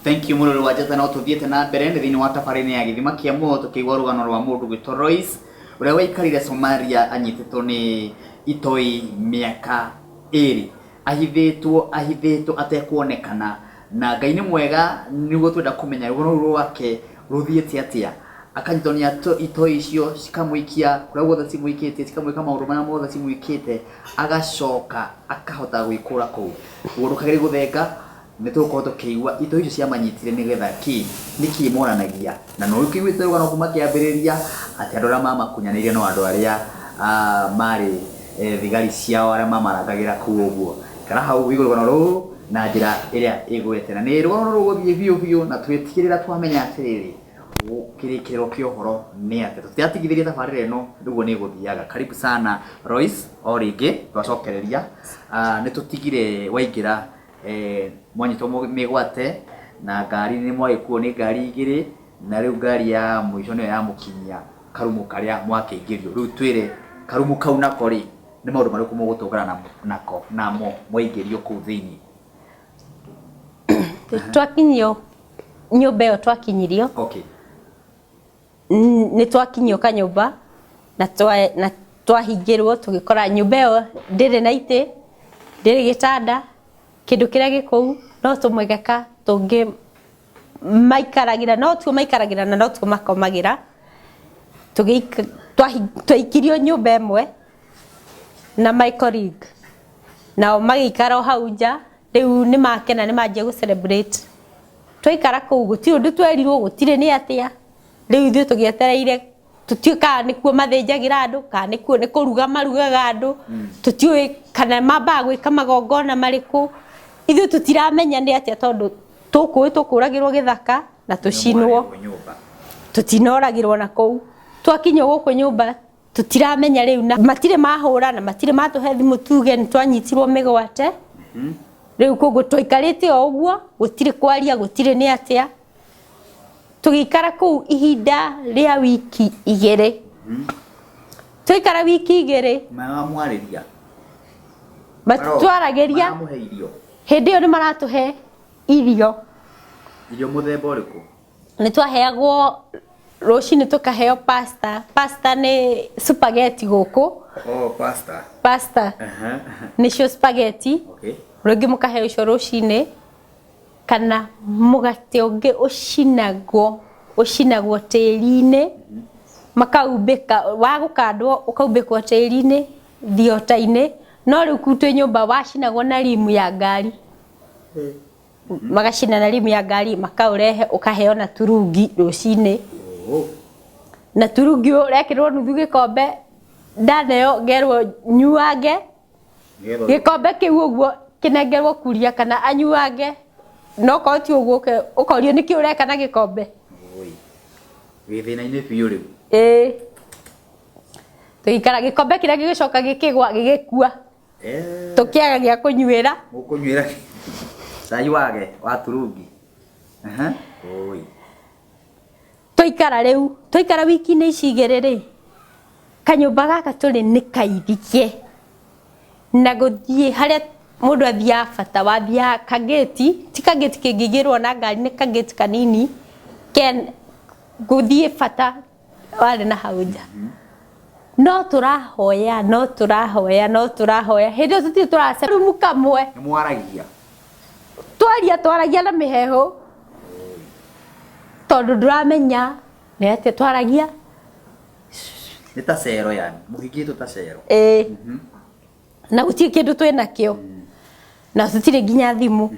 Thank you mũrori wa njata. No tũthiĩte na mbere nĩ thĩinĩ wa tabarĩra ya Gĩthima kĩa Muoyo, tũkĩigua rũgano rwa mũndũ gwĩtwo Royce ũrĩa waikarire Somalia anyitĩtwo nĩ itoi mĩaka 2, ahithĩtwo, ahithĩtwo atekuonekana. Na Ngai nĩ mwega, nĩguo twenda kũmenya rũgano rũu rwake rũthiĩte atĩa. Akanyitwo nĩ itoi icio, cikamũikia kũrĩa guothe cimũikĩtie, cikamwĩka maũndũ marĩa mothe cimwĩkĩte, agacoka akahota gwĩkũra kũu. Ũguo ndũkagerie gũthenga, nĩ tũgũkorwo tũkĩigua itoi icio ciamanyitire nĩgetha kĩ, nĩkĩ moranagia. Na nĩ ũkĩiguĩte rũgano kuma kĩambĩrĩria atĩ andũ arĩa mamakunyanĩire no andũ arĩa marĩ thigari ciao, arĩa mamarangagĩra kũu ũguo. Ikara hau ũigue rũgano rũu na njĩra ĩrĩa ĩgwete. Na nĩ rũgano rũgũthiĩ biũ biũ na twĩtigĩrĩra twamenya atĩrĩrĩ, kĩrĩkĩrĩro kĩa ũhoro nĩ atĩa. Tũtiratigithĩria tabarĩra ĩno nĩguo nĩ ĩgũthiaga. Karibu sana Royce, o rĩngĩ twacokereria. Nĩ tũtigire waingĩra mwanyitwo mĩgwate na ngari, nĩ mwagĩkuo nĩ ngari igĩrĩ, na rĩu ngari ya mũico nĩyo yamũkinyia karumu karĩa mwakĩingĩrio. Rĩu twĩre karumu kau nako rĩ, nĩ maũndũ marĩkũ mũgũtũngana nako namo mwaingĩrio kũu thĩinĩ? Twakinyio nyũmba ĩyo twakinyirio, nĩ twakinyio kanyũmba na twahingĩrwo, tũgĩkora nyũmba ĩyo ndĩrĩ na itĩ, ndĩrĩ gĩtanda, kĩndũ kĩrĩa gĩ kũu no tũmĩgeka tũngĩ maikaragĩra, no tuo maikaragĩra na no tuo makomagĩra. Twaikirio nyũmba ĩmwe na my colleague, nao magĩikara o hau nja. Rĩu nĩ makena, nĩ manjia gũ celebrate. Twaikara kũu gũtirĩ ũndũ twerirwo, gũtirĩ nĩ atĩa. Rĩu ithuĩ tũgĩetereire tũtiũĩ kana nĩkuo mathĩnjagĩra andũ, kana nĩkuo nĩ kũruga marugaga andũ, tũtiũĩ kana mambaga gwĩka magongona marĩkũ. Ithuĩ tũtiramenya nĩ atĩa, tondũ tũkũĩ tũkũragĩrwo gĩthaka na tũcinwo, tũtinoragĩrwo na kũu. Twakinyio gũkũ nyũmba tũtiramenya rĩu, na matirĩ mahũra na matirĩ matũhe thimũ tuge nĩ twanyitirwo mĩgwate. Rĩu koguo twaikarĩte o ũguo, gũtirĩ kwaria, gũtirĩ nĩ atĩa. Tũgĩikara kũu ihinda rĩa wiki 2. Twaikara wiki 2, Maramwarĩria? Matitwaragĩria. Maramũhe irio? Hĩndĩ ĩyo nĩ maratũhe irio. Irio mũthemba ũrĩkũ? Nĩ twaheagwo rũcinĩ, tũkaheo pasta. Pasta nĩ spaghetti gũkũ. Oh, pasta. Pasta nĩcio spaghetti. Rĩngĩ mũkaheo icio rũcinĩ, kana mũgate ũngĩ ũcinagwo tĩri-inĩ, makaumbĩka wa gũkandwo, ũkaumbĩkwo tĩri-inĩ thiota-inĩ. No rĩu kuu twĩ nyũmba wacinagwo na rimu ya ngari, magacina na rimu ya ngari, makaũrehe, ũkaheo na turungi rũcinĩ. Na turungi ũrekĩrwo nuthu gĩkombe, ndaneo ngerwo nyuange gĩkombe kĩu ũguo, kĩnengerwo kuria kana anyuange. No korwo ti ũguo, ũkorio nĩkĩ ũreka na gĩkombe. Wĩ thĩna-inĩ biũ rĩu. Ĩĩ, tũgĩikara, gĩkombe kĩrĩa gĩgĩcoka gĩkĩgwa, gĩgĩkua, tũkĩaga gĩa kũnyuĩra. Mũkũnyuĩra cai wage wa turungi. Oi. Twaikara rĩu, twaikara wiki-inĩ ici 2 rĩ, kanyũmba gaka tũrĩ nĩ kairige na gũthiĩ harĩa mũndũ athiaga bata wathiaga kagĩti, ti kagĩti kĩngĩingĩrwo na ngari, nĩ kagĩti kanini ken gũthiĩ bata warĩ na hau nja. No tũrahoya, no tũrahoya, no tũrahoya. Hĩndĩ ĩyo tũtirĩ tũrace rumu kamwe. Nĩ mwaragia? Twaria, twaragia na mĩheehũ, tondũ ndũramenya nĩ atĩa twaragia. Nĩ ta cero, yani mũhingĩtwo ta cero. Ĩĩ, na gũtirĩ kĩndũ twĩ nakĩo na tũtirĩ nginya thimũ.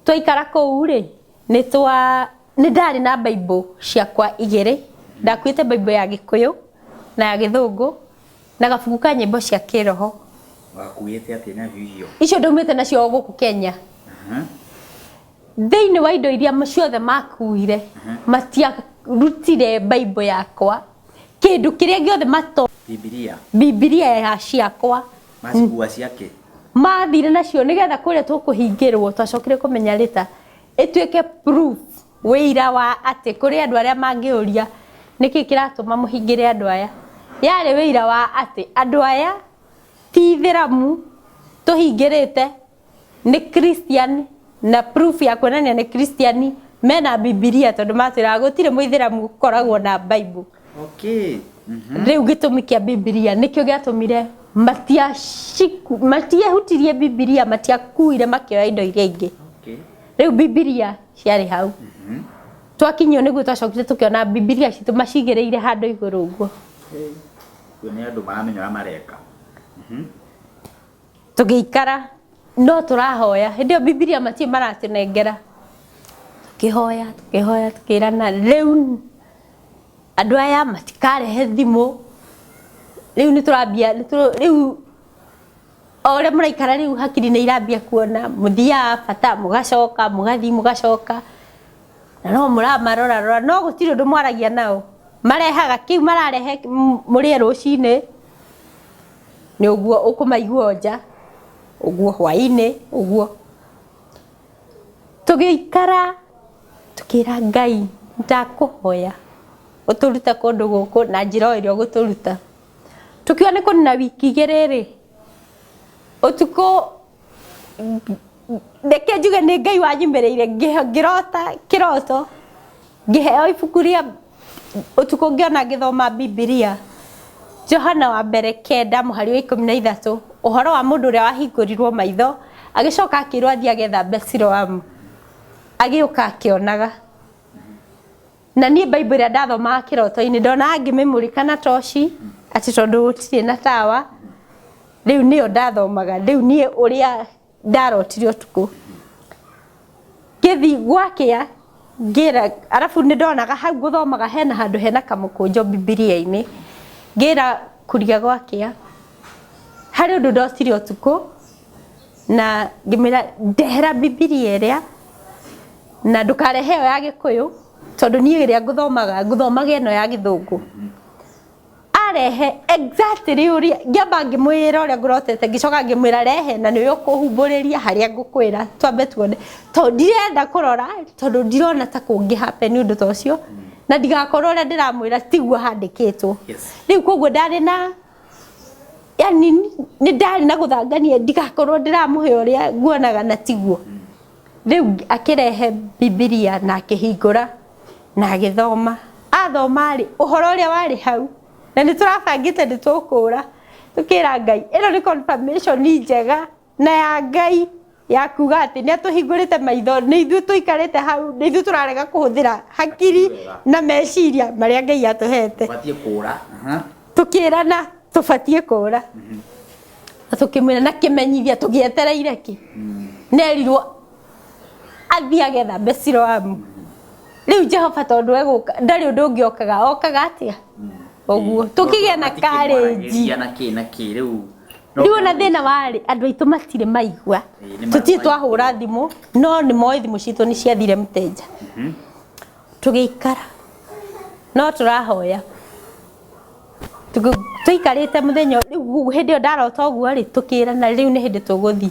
Twaikara kũu rĩ, nĩ twa nĩ ndarĩ na Bible ciakwa 2. Ndakuĩte Bible ya Gĩkũyũ na ya Gĩthũngũ na gabuku ka nyĩmbo cia kĩroho. Wakuĩte atĩa nacio icio? Icio ndaumĩte nacio gũkũ Kenya. Thĩinĩ wa indo iria ciothe makuire, matiarutire Bible yakwa, kĩndũ kĩrĩa gĩothe mato Bibilia? Bibilia ya ciakwa. Macikua ciake? Mathire nacio nĩgetha kũrĩa tũkũhingĩrwo, twacokire kũmenya rĩta ĩtuĩke proof, wĩira wa atĩ kũrĩ andũ arĩa mangĩũria nĩkĩ kĩratũma mũhingĩre andũ aya. Yarĩ wĩira wa atĩ andũ aya ti ithĩramu tũhingĩrĩte, nĩ Christian. Na proof ya kuonania nĩ Christian mena Bibilia tondũ matwĩraga gũtirĩ mũithĩramu ũkoragwo na Bible. Okay. Rĩu gĩtũmi kĩa Bibilia nĩkĩo gĩatũmire matiehutirie Bibilia, matiakuire makĩoya indo iria ingĩ. Okay. Rĩu Bibilia ciarĩ hau. Twakinyio nĩguo twacokire tũkĩona Bibilia citũ macigĩrĩire handũ igũrũ ũguo. Rĩu nĩ andũ maramenya ũrĩa mareka. Tũgĩikara no tũrahoya hĩndĩ ĩyo Bibilia matirĩ maratũnengera. Tũkĩhoya tũkĩhoya tũkĩrana rĩu andũ aya matikarehe thimũ, rĩu nĩ tũrambia rĩu o ũrĩa mũraikara rĩu hakiri nĩ irambia kuona, mũthiaga bata mũgacoka mũgathiĩ mũgacoka, na no mũramarora rora no gũtirĩ ũndũ mwaragia nao. Marehaga kĩu mararehe mũrĩe rũcinĩ nĩ ũguo ũkũmaigua nja, ũguo hwaĩ-inĩ ũguo. Tũgĩikara tũkĩra Ngai ndakũhoya ũtũrute kũndũ gũkũ na njĩra o ĩrĩa ũgũtũruta. Tũkiuga nĩ kũnina wiki igĩrĩ rĩ, ũtukũ reke njuge nĩ Ngai wanyumĩrĩire, ngĩrota kĩroto ngĩheo ibuku rĩa ũtukũ ngĩona ngĩthoma Bibilia Johana wa mbere 9 mũhari wa 13 ũhoro wa mũndũ ũrĩa wahingũrirwo maitho agĩcoka akĩrwo athiĩ agethambe Siloamu, agĩũka akĩonaga. Na niĩ Bible ĩrĩa ndathomaga kĩroto-inĩ ndonaga ngĩmĩmũrĩka na toci atĩ tondũ gũtirĩ na tawa, rĩu nĩyo ndathomaga, rĩu niĩ ũrĩa ndarotire ũtukũ. Ngĩthiĩ gwakĩa ngĩra, arabu nĩ ndonaga hau ngũthomaga hena handũ hena kamũkũnjo Bibilia-inĩ, ngĩra Kuria gwakĩa harĩ ũndũ ndotire ũtukũ na ngĩmwĩra ndehera Bibilia ĩrĩa na ndũkarehe ĩyo ya Gĩkũyũ tondũ niĩ ĩrĩa ngũthomaga ngũthomaga ĩno ya Gĩthũngũ. Arehe exactly ũrĩa ngĩamba ngĩmwĩra ũrĩa ngũrotete, ngĩcoka ngĩmwĩra rehe na nĩwe ũkũhumbũrĩria harĩa ngũkwĩra twambe tuone, tondũ ndirenda kũrora tondũ ndirona ta kũngĩ happen ũndũ ta ũcio na ndigakorwo ũrĩa ndĩramwĩra tiguo handĩkĩtwo. Rĩu koguo ndarĩ na yani nĩ ndarĩ na gũthangania ndigakorwo ndĩramũhe ũrĩa nguonaga na tiguo. Rĩu akĩrehe Bibilia na akĩhingũra na agĩthoma. Athoma rĩ, ũhoro ũrĩa warĩ hau na nĩ tũrabangĩte nĩ tũkũra, tũkĩra Ngai ĩno nĩ confirmation njega na ya Ngai ya kuga atĩ nĩ atũhingũrĩte maitho, nĩ ithuĩ tũikarĩte hau, nĩ ithuĩ tũrarega kũhũthĩra hakiri na meciria marĩa Ngai atũhete. Tũbatiĩ kũra. Tũkĩrana tũbatiĩ kũra. Na tũkĩmwĩra na kĩmenyithia tũgĩetereire kĩ. Nerirwo athiĩ agethambe Siloamu. Rĩu Jehova tondũ egũka ndarĩ ũndũ ũngĩ okaga, okaga atĩa? Ũguo tũkĩgĩa na courage. Na kĩ na kĩ rĩu. Rĩu ona thĩna warĩ andũ aitũ matirĩ maigua, tũtirĩ twahũra thimũ, no nĩ moĩ thimũ citũ nĩ ciathire mteja. Tũgĩikara no tũrahoya tũikarĩte mũthenya rĩu hĩndĩ ĩyo ndarota ũguo rĩ, tũkĩrana rĩu nĩ hĩndĩ tũgũthiĩ.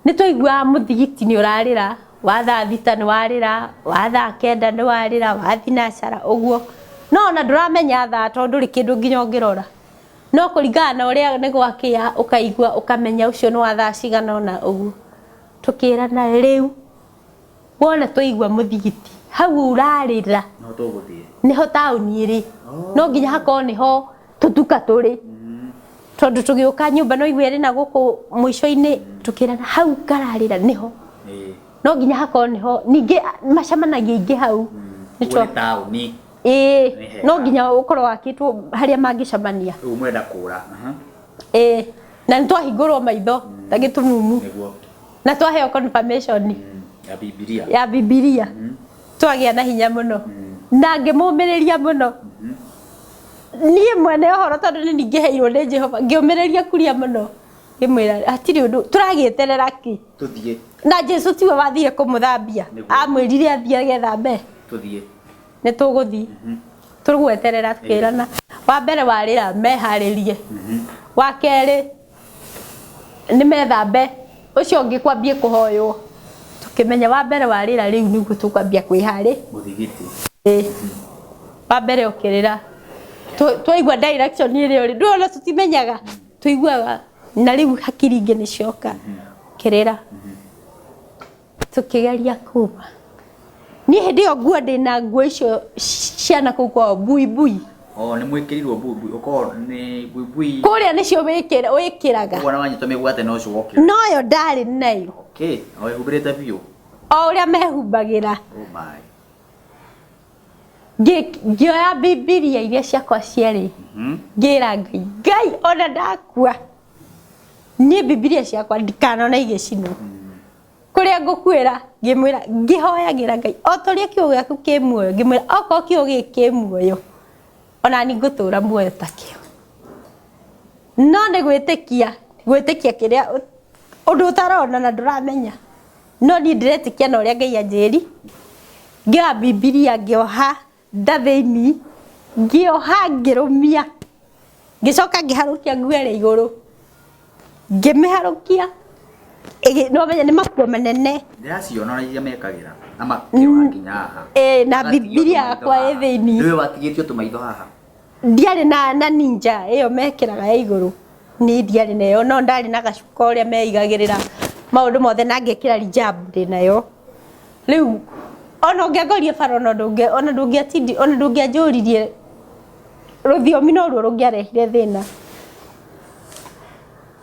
Nĩ twaiguaga mũthigiti nĩ ũrarĩra, wa thaa 6 nĩ warĩra, wa thaa 9 nĩ warĩra, wa thinacara ũguo, no ona ndũramenya thaa tondũ ndũrĩ kĩndũ nginya ũngĩrora, no kũringana na ũrĩa nĩ gwakĩa ũkaigua ũkamenya ũcio nĩ wa thaa cigana ũna ũguo. Tũkĩrana rĩu wona twaigua mũthigiti hau ũrarĩra no tũgũthiĩ, nĩho taũni ĩrĩ, no nginya hakorwo nĩho tũtuka tũrĩ, tondũ tũgĩũka nyũmba no igue ĩrĩ na gũkũ mũico-inĩ, tũkĩrana hau kararĩra nĩho, no nginya hakorwo nĩho. Ningĩ macemanagia aingĩ hau nĩ taũni. Ĩĩ, no nginya ũkorwo wakĩtwo harĩa mangĩcemania. Rĩu mwenda kũra. Ĩĩ, na nĩ twahingũrwo maitho ta gĩtumumu na twaheo confirmation ya Bibilia, ya Bibilia. Twagĩa na hinya mũno na ngĩmũmĩrĩria mũno niĩ mwene ũhoro tondũ nĩ ningĩheirwo nĩ Jehova, ngĩũmĩrĩria Kuria mũno, ngĩmwĩra hatirĩ ũndũ tũragĩeterera kĩ tũthiĩ. Na Jesu tiwe wathire kũmũthambia, amwĩrire athiĩ agethambe. Tũthiĩ, nĩ tũgũthiĩ, tũgweterera tũkĩrana wa mbere warĩra meharĩrie, wa kerĩ nĩ methambe, ũcio ũngĩ kwambie kũhoywo. Tũkĩmenya wa mbere warĩra rĩu nĩguo tũkwambia kwĩharĩ mũthigiti. Wa mbere ũkĩrĩra twaigua direction ĩrĩa ũrĩ, ndũrona tũtimenyaga, tũiguaga na rĩu hakiri ingĩ nĩ cioka, ũkĩrĩra. Tũkĩgeria kuma. Niĩ hĩndĩ ĩyo nguo ndĩna nguo icio ciana kũu kwao buibui. O nĩ mwĩkĩrirwo buibui, ũkorwo nĩ buibui. Kũrĩa nĩcio wĩkĩraga. Ũguo na wanyitwo mĩgwate no ũcio wokĩra. Noyo ndarĩ nayo. Okay, o wĩhumbĩrĩte biũ. O ũrĩa mehumbagĩra. Oh my. Ngĩoya Bibilia iria ciakwa cierĩ. Ngĩra Ngai, Ngai ona ndakua. Niĩ Bibilia ciakwa ndikanona igĩcinwo. Kũrĩa ngũkuĩra, ngĩmwĩra, ngĩhoyagĩra Ngai, o ta ũrĩa kiugo gĩaku kĩ muoyo, ngĩmwĩra okorwo kiugo gĩkĩ kĩ muoyo, ona niĩ ngũtũra muoyo ta kĩo. No nĩ gwĩtĩkia, gwĩtĩkia kĩrĩa ũndũ ũtarona na ndũramenya. No niĩ ndĩretĩkia na ũrĩa Ngai anjĩri. Ngĩoya Bibilia ngĩoha nda thĩinĩ, ngĩoha ngĩrũmia. Ngĩcoka ngĩharũkia nguo ĩrĩa igũrũ. Ngĩmĩharũkia, no ũmenye nĩ makuo manene. Ndĩraciona ona iria mekagĩra na makĩoha nginya haha. Ĩĩ, na Magatigio Bibilia tũmaitho yakwa ĩ haha. thĩinĩ. Nĩwe watigĩtio tũmaitho haha. Ndiarĩ na ninja ĩyo mekĩraga ya igũrũ. Niĩ ndiarĩ nayo, no ndarĩ na gacuka ũrĩa meigagĩrĩra maũndũ mothe na ngekĩra hijab ndĩ nayo. Rĩu ona ũngĩangoria bara ona ndũngĩ ona ndũngĩatindi ona ndũngĩanjũririe rũthiomi no ruo rũngĩarehire thĩna.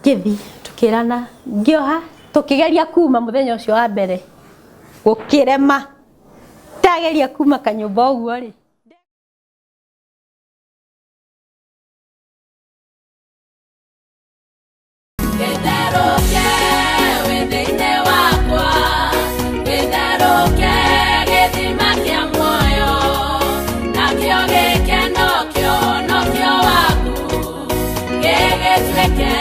Ngĩthiĩ tũkĩrana, ngĩoha tũkĩgeria kuma mũthenya ũcio wa mbere gũkĩrema. Ndageria kuma kanyũmba ũguo rĩ. Gĩtherũke wĩ thĩinĩ wakwa, gĩtherũke gĩthima kĩa muoyo, nakĩo gĩkeno kĩonokio waku, gĩgĩtuĩke